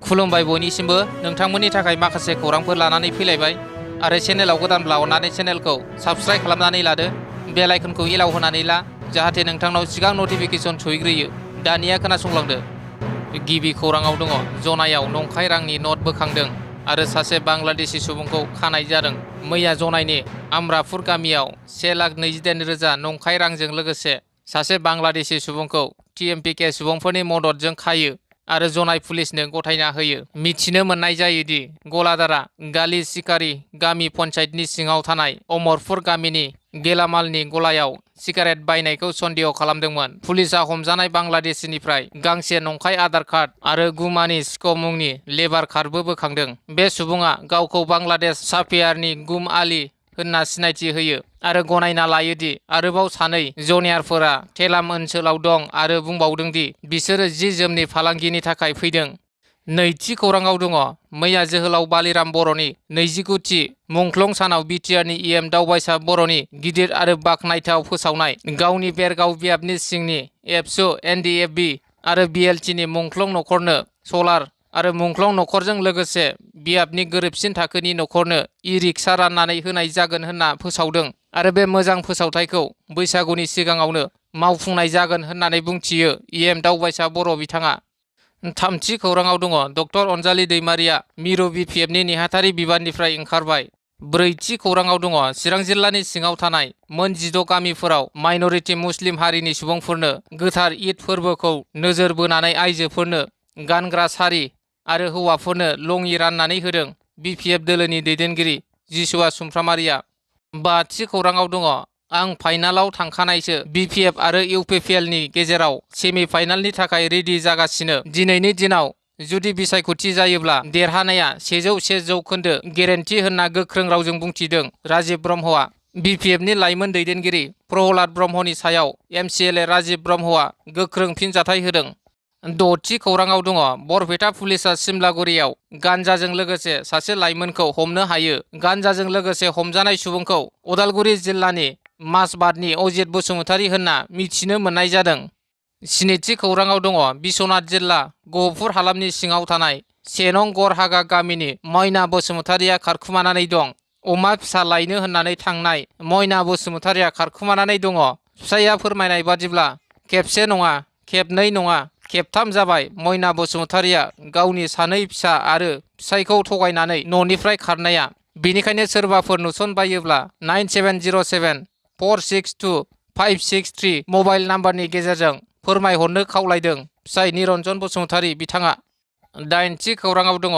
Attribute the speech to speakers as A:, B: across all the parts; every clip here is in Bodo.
A: खुलुमबाय बयनिसिमबो नोंथांमोननि थाखाय माखासे खौरांफोर लानानै फैलायबाय आरो चेनेलाव गोदानब्ला अननानै चेनेलखौ साबस्क्राइब खालामनानै लादो बेल आइकनखौ एलाव होनानै ला जाहाथे नोंथांनाव सिगां नटिफिकेसन सहैग्रोयो। दानिया खोनासंलांदो। गिबि खौराङाव दङ जनायाव नंखाय रांनि नट बोखांदों आरो सासे बांलादेशी सुबुंखौ खानाय जादों। मैया जनायनि आमरापुर गामियाव 1,29,000 नंखाय रांजों लोगोसे सासे बांलादेशी सुबुंखौ TMPK सुबुंफोरनि मददजों खायो आरो जनाय पुलिसनो गथायना होयो। मिथिनो मोननाय जायोदि गलादारा गाली सिकारी गामि पन्चायतनि सिङाव थानाय अमरपुर गामिनि गेलामालनि गलायाव सिगारेट बायनायखौ सन्देह खालामदोंमोन। पुलिसआ हमजानाय बांलादेशीनिफ्राय गांसे नंखाय आधार कार्ड आरो गुमानि सिक' मुंनि लेबार कार्डबो बोखांदों। बे सुबुङा गावखौ बांलादेश साफेयारनि गुम आली होनना सिनायथि होयो आरो गनायना लायोदि आरोबाव सानै जनियारफोरा थेलाम ओनसोलाव दं आरो बुंबावदोंदि बिसोरो जि जोमनि फालांगिनि थाखाय फैदों। नैथि खौराङाव दङ मैया जोहोलाव बालिराम बर'नि 29थि मुंख्लं सानाव बिटिआरनि EM दावबायसा बर'नि गिदिर आरो बाखनायथाव फोसावनाय गावनि बेरगाव बियाबनि सिंनि एबसु NDFB आरो BLTनि मुंख्लं नखरनो सलार आरो मुंख्लं नखरजों लोगोसे बियाबनि गोरिबसिन थाखोनि नखरनो ई-रिक्सा राननानै होनाय जागोन होनना फोसावदों आरो बे मोजां फोसावथायखौ बैसागुनि सिगाङावनो मावफुंनाय जागोन होननानै बुंथियो EM दावबायसा बर' बिथाङा। थामथि खौराङाव दङ डक्टर अनजालि दैमारिया मिरु BPFनि नेहाथारि बिबाननिफ्राय ओंखारबाय। ब्रैथि खौराङाव दङ चिरां जिल्लानि सिङाव थानाय मोन 16 गामिफोराव माइनरिटि मुस्लिम हारिनि सुबुंफोरनो गोथार ईद फोरबोखौ नोजोर बोनानै आइजोफोरनो गानग्रा सारि आरो हौवाफोरनो लङि राननानै होदों BPF दोलोनि दैदेनगिरि जिसुआ सुमफ्रामारिया। बाथि खौराङाव दङ आं फाइनालाव थांखानायसो BPF आरो UPPLनि गेजेराव सेमि फाइनालनि थाखाय रेडि जागासिनो। दिनैनि दिनाव जुदि बिसायख'थि जायोब्ला देरहानाया 101% गेरेन्टि होनना गोख्रों रावजों बुंथिदों राजिब ब्रह्मआ। BPFनि लाइमोन दैदेनगिरि प्रहलाद ब्रह्मनि सायाव MCLA राजिब ब्रह्मआ गोख्रों फिनजाथाय होदों। द'थि खौराङाव दङ बरपेटा पुलिसआ सिमलागुरियाव गान्जाजों लोगोसे सासे लाइमोनखौ हमनो हायो। गान्जाजों लोगोसे हमजानाय सुबुंखौ उदालगुरि जिल्लानि मासबादनि अजित बसुमतारी होनना मिथिनो मोननाय जादों। स्निथि खौराङाव दङ बिश्वनाथ जिल्ला गहपुर हालामनि सिङाव थानाय सेनं गरहागा गामिनि मयना बसुमतारीया खारखुमानानै दं। अमा फिसा लायनो होननानै थांनाय मयना बसुमतारीया खारखुमानानै दङ। फिसाइया फोरमायनाय बादिब्ला खेबसे नङा खेबनै नङा खेबथाम जाबाय मयना बसुमतारीया गावनि सानै फिसा आरो फिसायखौ थगायनानै न'निफ्राय खारनाया। बेनिखायनो सोरबाफोर नुसनबायोब्ला 9707462563 मबाइल नाम्बारनि गेजेरजों फोरमायहरनो खावलायदों फिसाइ निरन्जन बसुमतारी बिथाङा। दाइनथि खौराङाव दङ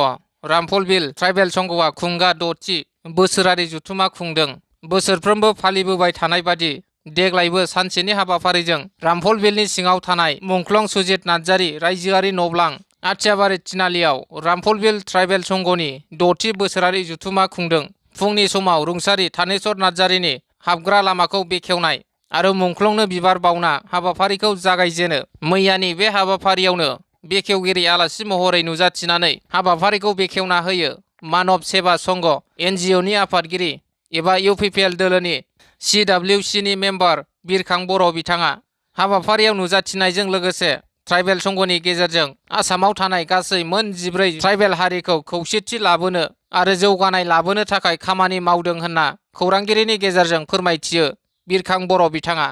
A: रामफलबिल ट्राइबेल संघआ खुंगा 6थि बोसोरारि जथुमा खुंदों। बोसोरफ्रोमबो फालिबोबाय थानाय बादि देग्लायबो सानसेनि हाबाफारिजों रामफलबिलनि सिङाव थानाय मुंख्लं सुजित नार्जारी रायजोआरि नब्लां आथियाबारि थिनालियाव रामफलबिल ट्राइबेल संघनि 6थि बोसोरारि जथुमा खुंदों। फुंनि समाव रुंसारि थानेश्वर नार्जारीनि हाबग्रा लामाखौ बेखेवनाय आरो मुंख्लंनो बिबार बावना हाबाफारिखौ जागायजेनो। मैयानि बे हाबाफारियावनो बेखेवगिरि आलासि महरै नुजाथिनानै हाबाफारिखौ बेखेवना होयो मानब सेवा संघ NGOनि आफादगिरि एबा UPPL दोलोनि CWCनि मेम्बार बिरखां बर' बिथाङा। हाबाफारियाव नुजाथिनायजों लोगोसे ट्राइबेल संघनि गेजेरजों आसामाव थानाय गासै मोन 14 ट्राइबेल हारिखौ खौसेथि लाबोनो आरो जौगानाय लाबोनो थाखाय खामानि मावदों होनना खौरांगिरिनि गेजेरजों फोरमायथियो बिरखां बर' बिथाङा।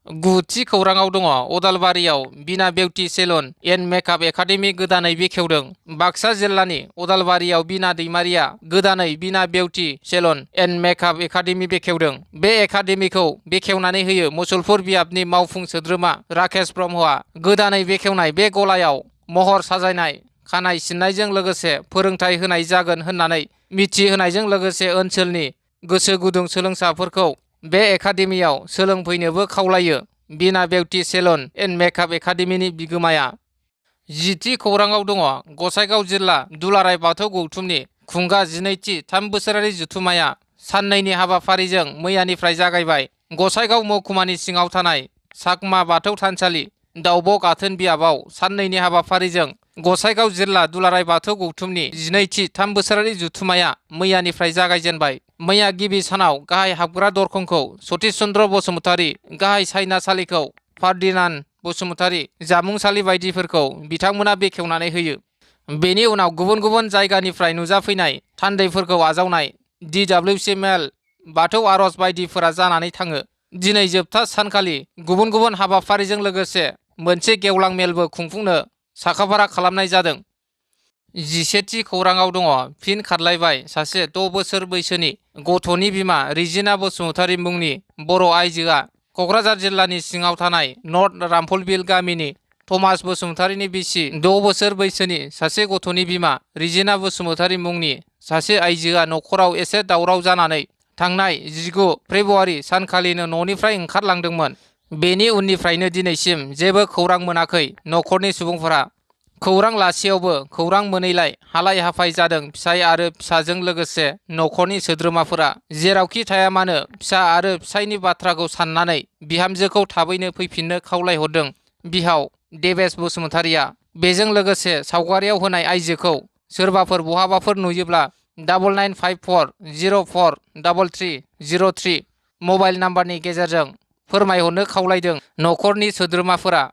A: गुथि खौराङाव दङ उदालबारियाव Bina beauty salon and makeup academy गोदानै बेखेवदों। बाक्सा जिल्लानि उदालबारियाव बिना दैमारिया गोदानै Bina beauty salon and makeup academy बेखेवदों। बे एकाडेमिखौ बेखेवनानै होयो मुसलपुर बियाबनि मावफुं सोद्रोमा राकेश ब्रह्मआ। गोदानै बेखेवनाय बे गलायाव महर साजायनाय खानाय सिननायजों लोगोसे फोरोंथाय होनाय जागोन होननानै मिथिहोनायजों लोगोसे ओनसोलनि गोसो गुदुं सोलोंसाफोरखौ बे एकाडेमियाव सोलोंफैनोबो खावलायो बिना बिउटि सेलुन एन्ड मेकआप एकाडेमिनि बिगोमाया। 10थि खौराङाव दङ गसाइगाव जिल्ला दुलाराय बाथौ गौथुमनि खुंगा 12थि 3 बोसोरारि जथुमाया साननैनि हाबाफारिजों मैयानिफ्राय जागायबाय। गसाइगाव महकुमानि सिङाव थानाय चाकमा बाथौ थानसालि दाउब' गाथोन बियाबाव साननैनि हाबाफारिजों गसाइगाव जिल्ला दुलाराय बाथौ गौथुमनि 12थि 3 बोसोरारि जथुमाया मैयानिफ्राय जागायजेनबाय। मैया गिबि सानाव गाहाय हाबग्रा दरखंखौ सतीश चन्द्र बसुमतारी, गाहाय सायनासालिखौ फार्दिनान्द बसुमतारी, जामुंसालि बायदिफोरखौ बिथांमोना बेखेवनानै होयो। बेनि उनाव गुबुन गुबुन जायगानिफ्राय नुजाफैनाय थान्दैफोरखौ आजावनाय DWC मेल, बाथौ आर'ज बायदिफोरा जानानै थाङो। दिनै जोबथा सानखालि गुबुन गुबुन हाबाफारिजों लोगोसे मोनसे गेवलां मेलबो खुंफुंनो साखाफारा खालामनाय जादों। 11थि खौराङाव दङ फिन खारलायबाय सासे 6 बोसोर बैसोनि गथ'नि बिमा रिजिना बसुमतारी मुंनि बर' आइजोआ क'क्राझार जिल्लानि सिङाव थानाय नर्थ रामफलबिल गामिनि थमास बसुमतारीनि बिसि 6 बोसोर बैसोनि सासे गथ'नि बिमा रिजिना बसुमतारी मुंनि सासे आइजोआ न'खराव एसे दावराव जानानै थांनाय 19 फेब्रुआरि सानखालिनो न'निफ्राय ओंखारलांदोंमोन। बेनि उननिफ्रायनो दिनैसिम जेबो खौरां मोनाखै न'खरनि सुबुंफोरा। खौरां लासेयावबो खौरां मोनैलाय हालाय हाफाय जादों फिसाय आरो फिसाजों लोगोसे न'खरनि सोद्रोमाफोरा। जेरावखि थाया मानो फिसा आरो फिसायनि बाथ्राखौ साननानै बिहामजोखौ थाबैनो फैफिननो खावलायहरदों बिहाव देबेश बसुमतारीया। बेजों लोगोसे सावगारियाव होनाय आइजोखौ सोरबाफोर बहाबाफोर नुयोब्ला 9954043303 मबाइल नाम्बारनि गेजेरजों फोरमायहरनो खावलायदों न'खरनि सोद्रोमाफोरा।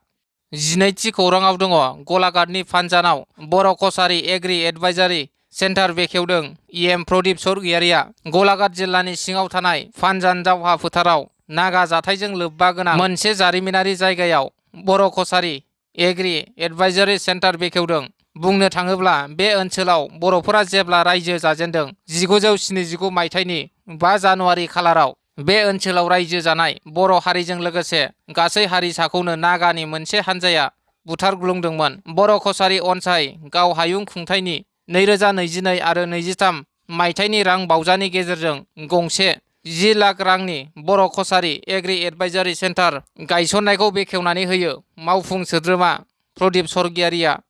A: 12थि खौराङाव दङ गलाघाटनि फानजानाव Boro' Kachari agri advisory centre बेखेवदों EM प्रदीप स्वर्गियारिया। गलाघाट जिल्लानि सिङाव थानाय फानजान दावहा फोथाराव नागा जाथायजों लोब्बा गोनां मोनसे जारिमिनारि जायगायाव बर' कसारी एग्रि एडभाइजारि सेन्टार बेखेवदों। बुंनो थाङोब्ला बे ओनसोलाव बर'फोरा जेब्ला रायजो जाजेनदों 1979 मायथाइनि 5 जानुवारि खालाराव बे ओनसोलाव रायजो जानाय बर' हारिजों लोगोसे गासै हारिसाखौनो नागानि मोनसे हानजाया बुथारग्लुंदोंमोन। बर' कसारी अनसाय गाव हायुं खुंथायनि 2022 आरो 23 मायथाइनि रां बावजानि गेजेरजों गंसे 10 लाख रांनि बर' कसारी एग्रि एडभाइजारि सेन्टार गायसननायखौ बेखेवनानै होयो मावफुं सोद्रोमा प्रदीप स्वर्गियारिया।